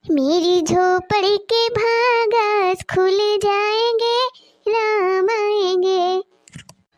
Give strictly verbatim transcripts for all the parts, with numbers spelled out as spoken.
मेरी झोपड़ी के भागस खुल जाएंगे, राम आएंगे,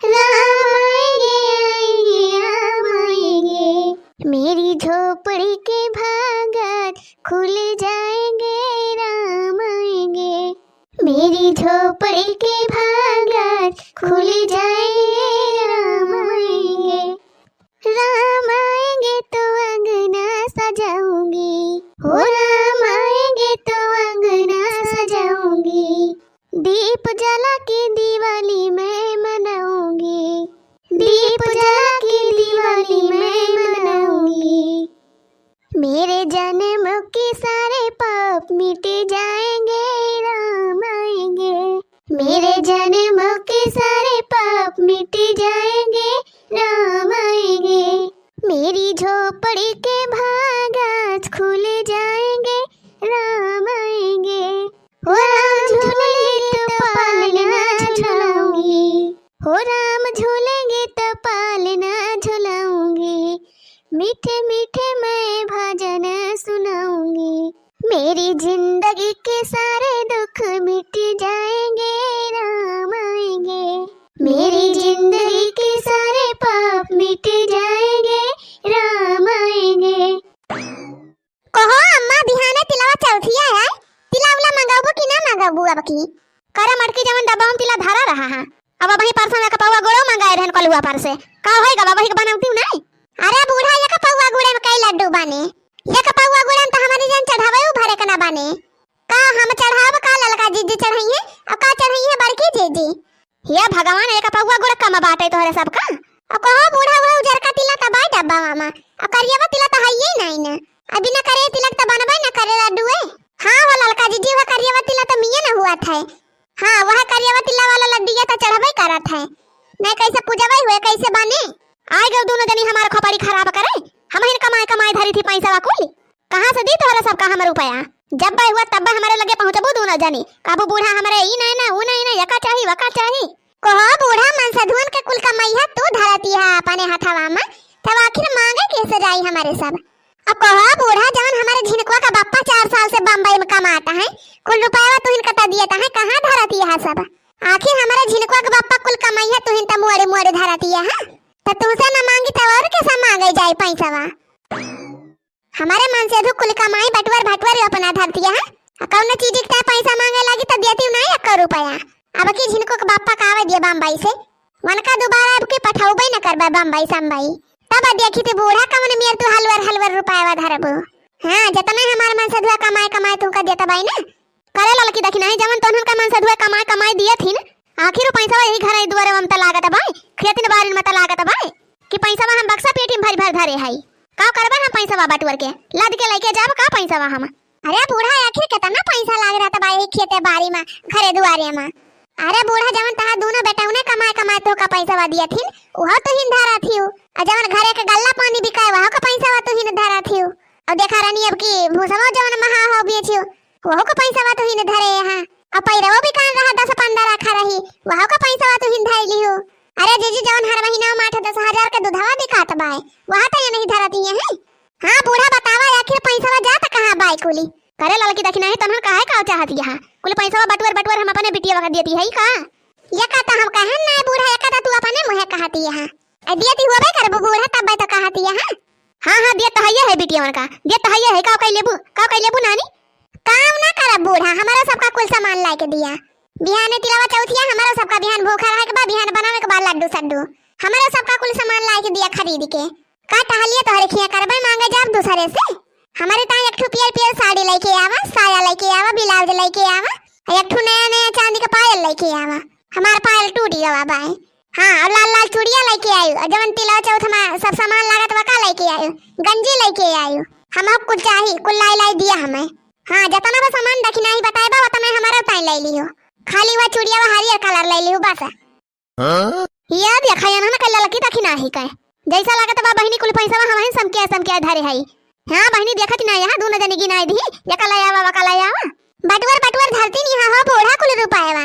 राम आएंगे, आएंगे, राम आएंगे। मेरी झोपड़ी के भागस खुल जाएंगे, राम आएंगे। मेरी झोपड़ी के भागस खुल जाएंगे, राम आएंगे। राम आएंगे तो अंगना सजाऊंगी, हो राम आएंगे तो अंगना सजाऊंगी। दीप जला के दिवाली मैं मनाऊंगी, दीप जला के दिवाली मैं मनाऊंगी। मेरे जन्म के सारे पाप मिट जाएंगे, राम आएंगे। मेरे जन्म के सारे पाप मिट जाएंगे, राम आएंगे। मेरी झोपड़ी के भागस खुल जाएंगे, राम आएंगे। हो राम झूलेंगे तो पालना झुलाऊंगी, हो राम झूलेंगे तो पालना झुलाऊंगी, मीठे मीठे मैं भजन सुनाऊंगी। मेरी जिंदगी के सारे दुख मिट जाएंगे, राम आएंगे। मेरी जिंदगी के सारे पाप मिट जाएंगे, राम आएंगे। कहो अम्मा, बिहाने तिलवा चौथिया है, तिला उला मंगाबू कि ना मंगाबू अब की? करे मटकी, जवन डब्बा में तिला धरा रहा है, अब वही परसों एक पौवा गुड़ो मंगाए रहन कलुआ पर से, का होई गवा, वही के बनौती नहीं? अरे बूढ़ा, एक पौवा गुड़े में कई लड्डू बने, एक पौवा गुड़े में तो हमारी जन चढ़ावे भरे के ना बने। का हम चढ़ाब, का ललका जीजी चढ़ाई है, अब का चढ़ाई है बड़की जीजी? हे भगवान, एक पौवा गुड़ कम बाटे तोहरे सबका। अब कहो बूढ़ा, वह उजरका तिला त बाई डब्बा मामा, अब करियवा तिला त हइये नाई न। अब बिना करे तिलक त बनबे न करे लड्डुए। हाँ हो ललका जीजी, वह करियवा तिला त मिये न हुआ था। हाँ, वह करियवा तिला वाला लड्डुआ त चढ़बे करत है। नहीं कैसे पूजबे हुए, कैसे बने? आइ गउ दोनों जनी हमार खोपड़ी खराब करे। हमहिन कमाए कमाए धरी थी पैसा कुल। कहाँ से दी तोहरा सबका हम रुपया? जब बे हुआ तब बे हमरे लगे पहुँचबू दोनों जनी। कहबू बूढ़ा हमरे ई नहीं ना, ऊ नहीं ना, यका चाही, वका चाही। कहो बूढ़ा, मनसधुअन के कुल कमैया तू धरती है अपने हथवा में, तब आखिर मांगे कैसे जाई हमरे सब? अब कहो बूढ़ा, जवन हमरे झिनकुआ का बप्पा चार साल से बम्बई में कमाता है, कुल रुपया तुहिन कटा दिया है, कहाँ धरती है सब? आखिर हमरे झिनकुआ का बप्पा कुल कमैया तुहिन त मुआरे मुआरे धरती है, तो तुमसे न मांगी तो और कैसे मांगे जाई पैसवा? हमरे मनसेधु कुल कमाई बटुअर भटुअर अपना धरतिया है। आ कौनो चीज के पैसा मांगे लागी तो देती नहीं एको रुपया। अब की झिनको के बापा का आवे दिए बम्बई से, वनका दोबारा अब के पठाउबे न करबे बम्बई सम्बई। तब देखी थी बूढ़ा कमन मेर तू हलवर हलवर रुपया धरबू। हाँ, जतना हमार मनसेधुआ कमाए कमाए तुमका देता बाई ना, करे ललकी देखी नहीं, जवन तोहन का मनसेधुआ कमाए कमाए दिए थी न, आखिर उ पैसा यही घर दुआरे में त लागत बाय, खेतिन बारिन में त लागत बाय, कि पैसा हम बक्सा पेटी में भरी भर धरे हई। का करबा हम पैसा बटुअर के? लद के लेके जाब का पैसा हम? अरे बूढ़ा, आखिर कितना पैसा लाग रहत बा यही खेते बारी में, घरे दुआरे में? अरे बूढ़ा, जवन तहा दोनों बेटौने कमाए कमाए तोहका पैसा दिया थी, उहो तुहिन धरा थिउ, और जवन घरे के गल्ला पानी बिकाए, वहो का पैसा तुहिन धरा थिउ। और देखा रानी, अब की भूसवा जवन महा हो बेचियो, वहू का पैसा तुहिन धरे यहाँ। और पैरवो बिकान रहा दस पन्द्रह रखा रही, वहू का पैसा तुहिन धर लिहू। अरे जीजी, जवन हर महीना में आठ दस हजार के दूधवा बिकात बाय, वह तो ये नहीं धरती है। हाँ बूढ़ा, बतावा आखिर पैसा जात कहाँ बाय कुली? करे ललकी देखी नहीं, तनहन काहे का चाहत यहाँ? कुल पैसा बटुअर बटुअर हम अपने बिटिया वका देती है का? ये का तो हम कहन ना बूढ़ा, ये का तो तू अपने मुँहे कहती यहाँ। ए, दियत ही होबे करबू बूढ़ा, तब तो कहत हिया, हाँ? हाँ, हाँ, दियत तो हइये है बिटियवन का, दियत तो हइये है। का कइ लेबू, का कइ लेबू नानी? काम ना करब बूढ़ा, हमारा सबका कुल सामान लाइके दिया। बिहाने तिलवा चौथिया, हमारा सबका बिहान भूखा रहे के बा, बिहान बनावे के बा लड्डू सड्डू। हमारा सबका कुल सामान लाइके दिया खरीद के। का टहलिया तोहरे खिया करबे, मांगे जाब दूसरे से? हमारे ताई एक ठो पियर पियर साड़ी लइके आवा, साया लइके आवा, ब्लाउज लइके आवा, एक ठो नया नया चांदी का पायल लइके आवा। हमार पायल टूट गवा बाय। हाँ, और लाल लाल चूड़िया लइके आयु, और जवन तिलवा चौथ में सब सामान लागत बा का लइके आयु, गंजी लइके आयु। हम अब कुल चाही, कुल लाई लाई दिया हमें। हाँ, जतना बा सामान दखिनाही बताए बा, उतना हमारा ताई लइ लियो। खाली वह चूड़िया वह हरियर कलर लइ लियो बस। हाँ? ये देखा, ये ना कल ललकी दखिनाही का। जैसा लागत बा बहिनी कुल पैसा हमहिन समके समके धरे हई। हाँ बहिनी, देखत ना यहाँ दोनों जने गिनाई दी, ये का लइ आवा, वा का लइ आवा। बटुअर बटुअर धरती नहीं हो बूढ़ा कुल रुपया।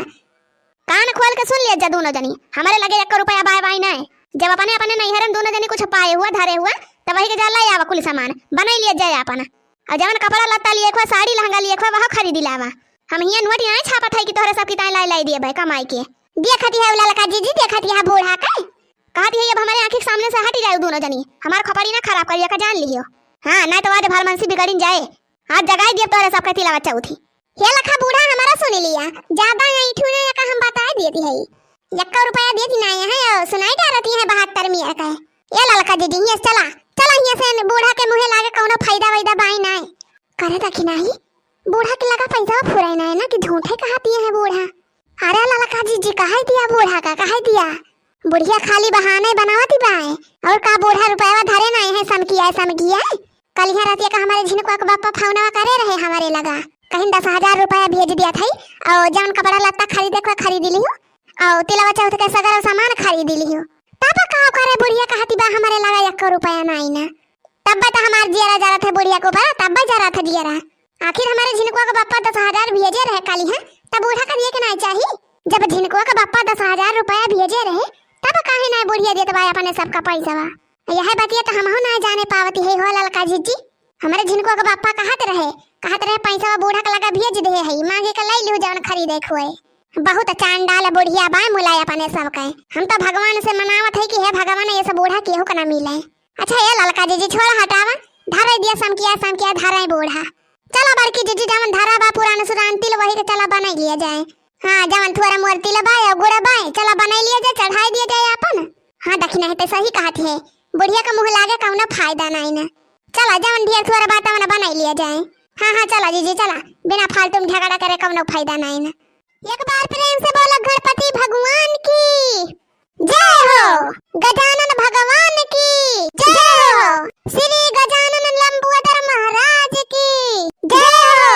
कान खोल के सुन लिया जा दोनों जनी, हमारे लगे एक रुपया बाय बाय नहीं। जब अपने अपने नैहरन दोनों जनी कुछ पाए हुआ धरे हुआ, तब वही के जा लइ आवा कुल सामान, बनाई लिया जाए अपना। और जवन कपड़ा लत्ता लिए खोए, साड़ी लहंगा लिए खोए, वह खरीदी लावा। हम हियाँ नोट नाहीं छापत है कि तोहरे सबकी ताईं लाई लाई दिए भाई कमाई के। देखत है उ ललका जीजी, देखत है बूढ़ा के। कहत है अब हमरे आँखी के सामने से हटी जाए दोनों जनी, हमार खोपड़ी ना खराब करिया का जान लियो। हाँ, नाहीं तो आज भलमनसी बिगड़िन जाए। आज जगाई दिए तोहरे सबके तिलवा चौथी। हे लखा बूढ़ा, हमारा सुनी लिया, ज्यादा ऐंठू ना, एका हम बताए देती है। यक्का रुपया देती नाहीं है, और सुनाई डारती है बहत्तर मिया का। ए ललका जीजी, हियाँ से चला, चला हियाँ से, बूढ़ा के मुँहे लागे कौनो फायदा वायदा बाई नाहीं। करे देखी नाहीं, बूढ़ा के लगा पैसा फुराई नाहीं ना कि झूठे कहती है बूढ़ा। अरे ललका जीजी, कहे दिया बूढ़ा का, कहे दिया। बुढ़िया खाली बहाने बनावती बाए। और का बूढ़ा रुपया धरे नाहीं है, समकिया है, समकिया है। कल यहाँ रातिया का हमारे झिनकुआ के बापा फोनवा करे रहे हमारे लगा, कहीं दस हजार रुपया भेज दिया था, और जौन कपड़ा लत्ता खरीदे को खरीद लियो, और तिलवा चौथ के सगरो सामान खरीद लियो। तब का करे बुढ़िया कहती बा हमारे लगा एको रुपया नाहीं ना। तब तो हमार जियरा जरत है बुढ़िया के ऊपर, तब जरत है जियरा। आखिर हमारे झिनकुआ के बापा दस हजार भेजे रहे काली, हैं? तब बूढ़ा का दिए के नाहीं चाही? जब झिनकुआ के बापा दस हजार रुपया भेजे रहे, तब काहे नाहीं बुढ़िया देत बा अपने सबका पैसवा? यह बतिया तो हमहू नाहीं जाने पावती है हो ललका जीजी। हमारे झिनकुआ के बापा कहत रहे, कहत रहे पैसवा बूढ़ा के लगा भेज दे है, मांगे के लाई लियो जौन खरीदे खोए। बहुत चांडाल बुढ़िया बा, मुलाय अपने सबके। हम तो भगवान से मनावत है कि हे भगवान, ये सब बूढ़ा केहू के ना मिले। अच्छा, ए ललका जीजी, छोड़, हटावा, धरे दिया समकिया, समकिया धरे बूढ़ा। चला बड़की जीजी, जवन धरा बा पुरान सुरान तिल, वही के चला बनाई लिया जाए। हाँ, जवन थोड़ा मोर तिल बा या गुड़ बा, चला बनाई लिया जाए, चढ़ाई दिया जाए आपन। हाँ, दखिना है तो सही कहत है, बुढ़िया का मुँह लागे कौनो फायदा नाहीं ना। चला, जवन ढेर थोड़ा बा तवन बनाई लिया जाए। हाँ, हाँ, चला जीजी, चला, बिना फालतू में झगड़ा करे कौनो फायदा नाहीं ना। एक बार प्रेम से बोलो गणपति भगवान की जय हो, गजानन भगवान की जय हो, श्री गजानन लंबोदर महाराज की जय हो।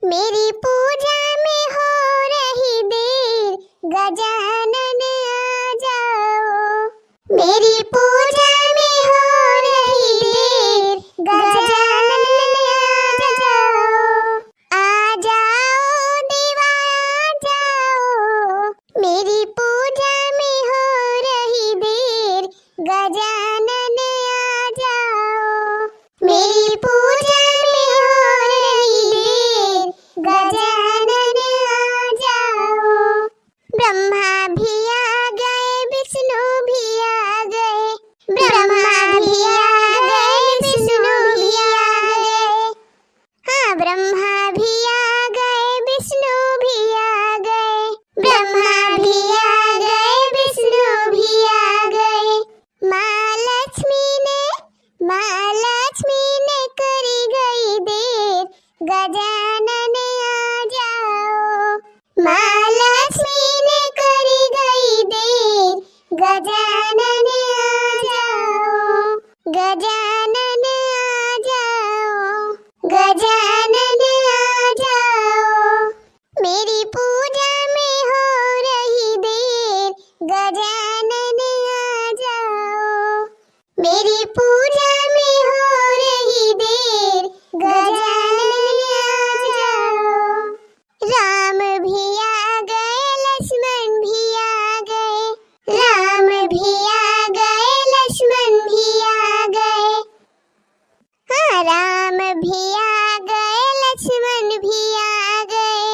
मेरी पूजा में हो रही देर, गजानन आ जाओ। मेरी पूजा में हो रही देर, गजानन आ जाओ। आ जाओ देवा आ जाओ, मेरी पूजा में हो रही देर, गजानन आ जाओ। मेरी पूजा में हो रही देर, गजानन आ जाओ। ब्रह्मा भी आ गए, विष्णु भी आ गए, ब्रह्मा भी आ गए, विष्णु भी आ गए। हाँ, ब्रह्मा भी आ गए, विष्णु भी आ गए, ब्रह्मा भी आ गए, विष्णु भी आ गए। माँ लक्ष्मी ने, माँ लक्ष्मी ने करी गई देर, गजानन आ जाओ। माँ लक्ष्मी ने करी गई देर, गजानन आ जाओ। गजानन आ जाओ, गजानन आ जाओ। मेरी पूजा में हो रही देर, गजानन आ जाओ। मेरी पूजा में हो रही देर, गजानन आ जाओ। राम भी आ गए, लक्ष्मण भी आ गए, राम भी आ गए, लक्ष्मण भी आ गए। हाँ, राम भी आ गए, लक्ष्मण भी आ गए,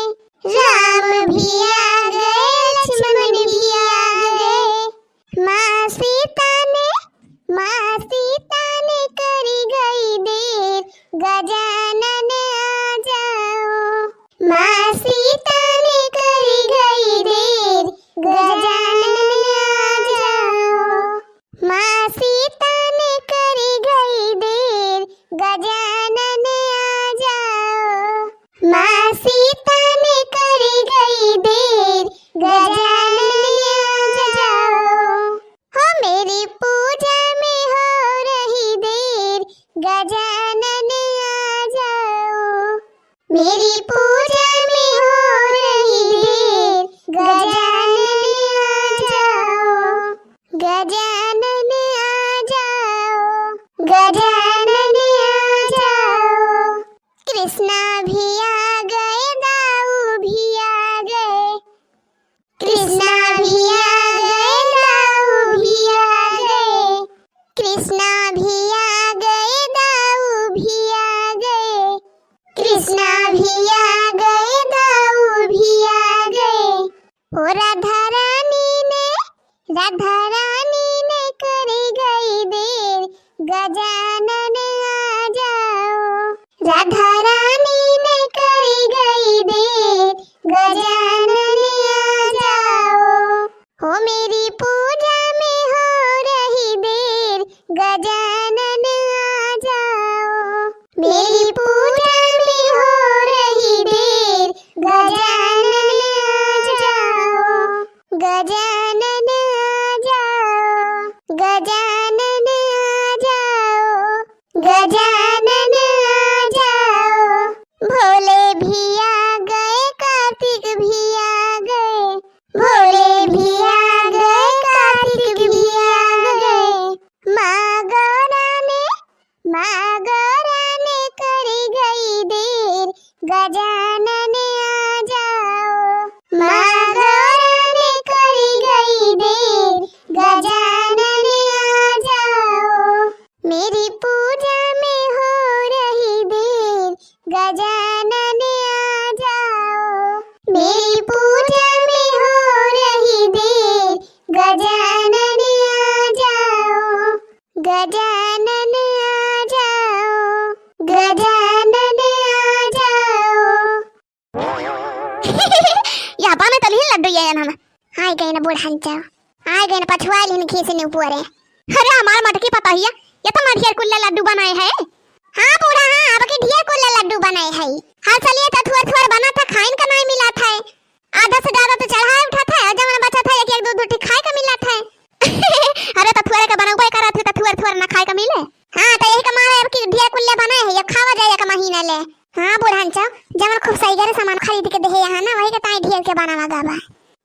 राम भी आ गए, लक्ष्मण भी आ गए। माँ सीता ने, माँ सीता ने करी गई देर, गजानन आ जाओ। माँ सीता ने करी गई देर, गजानन आ जाओ। माँ सीता ने करी गई देर, गजानन आ जाओ। माँ सीता ने करी गई देर, गजानन आ जाओ। हो मेरी पूजा में हो रही देर, गजानन आ जाओ। मेरी पूजा में हो रही देर, गजानन आ जाओ। गजानन आ जाओ, गजानन आ जाओ। कृष्णा भी आ गए, दाऊ भी आ गए। कृष्णा भी आ गए, दाऊ भी आ गए। कृष्णा भी आ गए, दाऊ भी आ गए। भी आ गए, दाऊ भी आ गए। ओ राधा रानी ने, राधा रानी ने करी गई देर, गजानन आ जाओ। राधा रानी ने करी गई देर, गजानन आ जाओ। हो मेरी पूजा में हो रही देर, गजानन आ जाओ। मेरी पूजा में हो रही देर, गजानन आ जाओ। गजानन आ जाओ, गजानन आ जाओ, गजानन आ जाओ। भोले भी आ गए, कार्तिक भी आ गए, भोले भी आ गए, कार्तिक भी आ गए। माँ गौरा ने, माँ गौरा ने करी गई देर, गजानन आ जाओ। माँ गौरा ने करी गई देर, गजानन आ जाओ। मेरी पूजा में हो रही देर, गजानन आ जाओ। मेरी पूजा में हो रही देर, गजानन आ जाओ। गजानन आ जाओ, गजानन आ जाओ। या बा में तलिहन लड्डू ये हम। आय गए ना बूढ़ा हंचा, आय गए ना पछुआ लिहन खीस ने ऊपरे। अरे हमार मटकी पतोहिया, ये तो मैं ढेर कुल्ला लड्डू बनाए है। हाँ बूढ़ा, हाँ, अब के ढेर कुल्ला लड्डू बनाए है। हाँ चलिए, तो थोर थोर बना था, खाइन का नहीं मिला था। आधा से ज्यादा तो चढ़ाए उठा था, और जवन बचा था, एक एक दो दो ठी खाए का मिला था। अरे तो थोरे का बनउबे करत है, तो थोर थोर ना खाए का मिले। हाँ, तो यही का मारे अब की ढेर कुल्ले बनाए है, ये खावा जाए एक महीना ले। हाँ बूढ़न चो, जवन खूब सही करे सामान खरीद के देहे यहाँ ना, वही के ताई ढेर के बनावा गावा।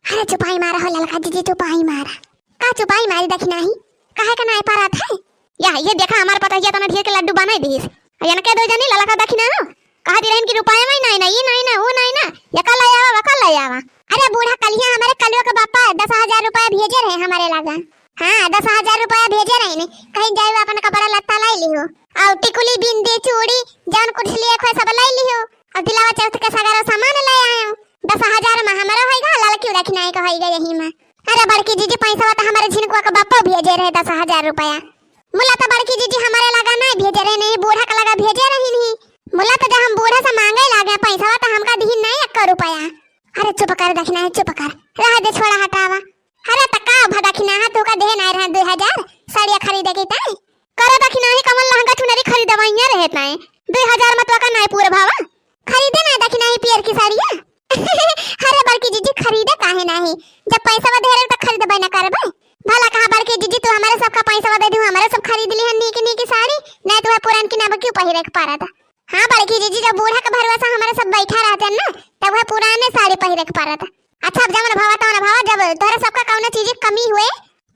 अरे चुपाई मारा हो ललका जीजी, चुपाई मारा। का चुपाई मारी दखिनाही? काहे का नाय पारत है? या, ये देखा हमार पतोहिया तना ढेर के लड्डू बनाई दीस। आ यनके दो जनी ललका दखिना हो। कहती रहन कि रुपया में नाई ना, ई नाई ना, वो नाई ना। यका ले आवा, वका ले आवा। अरे बूढ़ा कलिया हमारे कलुआ के बापा दस हजार रुपया भेजे रहे हमारे लगा। हाँ, दस हजार रुपया भेजे रहे ने। कहीं जाए अपन कपड़ा लत्ता लाई लिहो। और टिकुली, बिंदी, चूड़ी, जौन कुछ लिए खोए सब लाई लिहो। और तिलावा चौथ के सगरो सामान ले आयो। दस हजार में हमारो होइगा, ललकी दखिनाई का होइगा यही में। अरे बड़की जीजी, पैसा तो हमारे झिनकुआ के बापो भेजे रहे दस हजार रुपया। मुला तो बड़की जीजी हमारे लगा नहीं भेजे रहे, नहीं बूढ़ा के लगा भेजे रही नहीं। मुला तो जब हम बूढ़ा से मांगे लागे पैसा तो हमका दिही नहीं एक रुपया। अरे चुप कर दखिनाही, चुप कर, रह दे, छोड़ा, हटावा। अरे त का भा दखिनाहा, तू का देहे नहीं रहे दो हजार साड़िया खरीदे की ताई? करो दखिनाही, कमल लहंगा चुनरी खरीदवाइया रहे ताई, दो हजार में तो का नहीं पूरा भावा। खरीदे ना दखिनाही पियर की साड़िया। अरे बड़की जीजी, खरीदे काहे नाही? जब पैसा दे रहे तो खरीदबे ना करबे। भला कहा बड़की जीजी, तू हमारे सबका पैसा दे दू, हमारे सब खरीद ली है नीक नीक साड़ी, नहीं तो वह पुरान की ना क्यों पहिरे के पारत। हाँ बड़की जीजी, जब बूढ़ा के भरोसा हमारे सब बैठा रहते ना, तब वह पुराने साड़ी पहिरे के पारत। अच्छा अब जवन भावा तवन भावा, जब तोहरे सबका कौनो चीज की कमी हुए,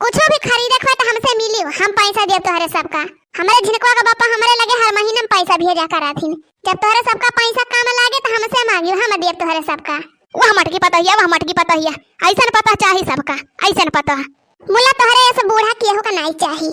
कुछो भी खरीदे के होए तो हमसे मिलियो, हम पैसा देब तोहरे सबका। हमरे झिनकवा का बापा हमरे लगे हर महीने में पैसा भेजा करथिन। जब तोहरे सबका पैसा काम लागे तो हमसे मांगियो, हम देब तोहरे सबका। वाह मटकी पतोहिया, वाह मटकी पतोहिया, ऐसन पतोह चाही सबका, ऐसन पतोह। मुला तोहरे ऐसे बूढ़ा केहू का नाई चाही।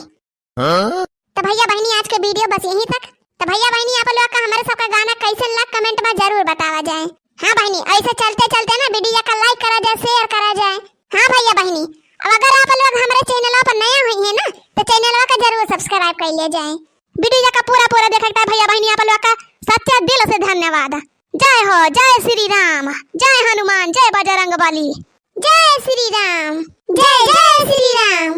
हाँ? तो भैया बहनी, आज के video बस यहीं तक। तो भैया बहनी, आप लोग का हमारे सबका गाना कैसन लग, comment में जरूर बतावा जाए। हाँ बहनी, ऐसे चलते चलते ना video का like करा जाए, share करा जाए। हाँ भैया बहनी, अब अगर आप लोग हमारे channel पर नया हुई है ना, तो channel का जरूर subscribe कर लिया जाए। Video का पूरा पूरा देखा था भैया बहनी, आप लोग का सच्चे दिल से धन्यवाद। जय हो, जय श्री राम, जय हनुमान, जय बजरंग बली। जय श्री राम, जय जय श्री राम।